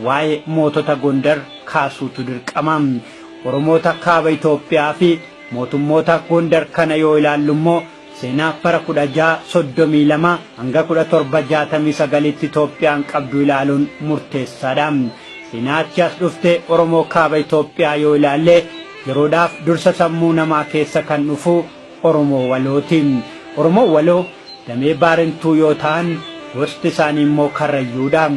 Waa'ee mootota Gondar kaasuutu dirqama. Oromoota kaaba Itoophiyaa fi mootummoota Gondar kana yoo ilaallu immoo seenaa bara 1632 hanga 1769tti Itoophiyaan qabdu ilaaluun murteessaadha. Seenaa achi as dhufte Oromoo kaaba Itoophiyaa yoo ilaalle yeroodhaaf dursa sammuu namaa keessa kan dhufu Oromoo Walooti. Oromoo Waloo damee Baarentuu yoo ta'an gosti isaanii immoo Karrayyuudha.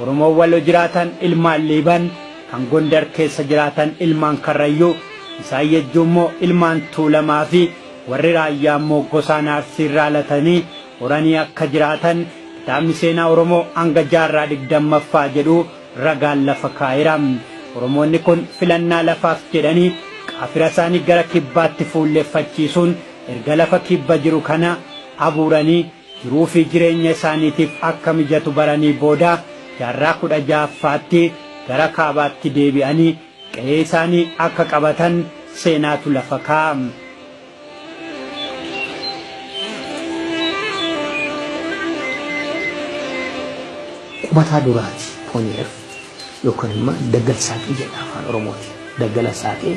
Oromoo Waloo jiraatan ilmaan Liiban, kan Gondar keessa jiraatan ilmaan Karrayyuu, isaan Yejjuu immoo ilmaan Tuulamaa fi warri Raayyaa immoo gosaan Arsiirraa latanii horanii akka jiraatan kitaabni seenaa Oromoo hanga jaarraa 20ffaa jedhu ragaan lafa kaa'eera. Oromoonni kun filannaa lafaaf jedhanii qaafira isaanii gara kibbaatti fuulleffachiisuun erga lafa kibba jiru kana abuuranii jiruu fi jireenya isaaniitiif akka mijatu baranii booda jaarraa 16ffaatti gara kaabaatti deebi'anii qe'ee isaanii akka qabatan seenaatu lafa kaa'a. Qubataa duraati Poonyeer yookaan immoo Daggal Saaqii jedha afaan Oromooti. Daggala Saaqee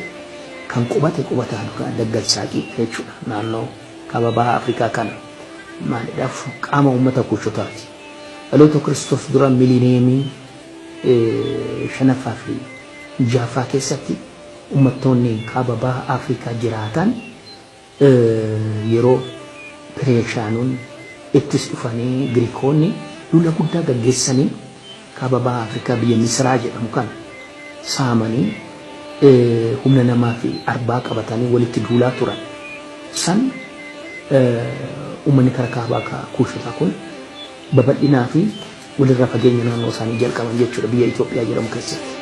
kan qubate qubataa duraa Daggal Saaqii jechuudha. Naannoo kaaba baha Afrikaa kana maalidhaaf qaama uummata Kuushotaati. Dhaloota Kiristoos dura milineemii shanaffaa fi jahaffaa keessatti uummattoonni kaaba baha Afrikaa jiraatan yeroo Pereeshaanonni ittis dhufanii Giriikoonni duula guddaa gaggeessanii kaaba baha Afrikaa biyya Misiraa jedhamu kana saamanii humna namaa fi arbaa qabatanii walitti duulaa turan. San uummanni kara kaabaa Kuushotaa kun babal'inaa fi walirraa fageenya naannoo isaanii jalqaban jechuudha biyya Itoophiyaa jedhamu keessatti.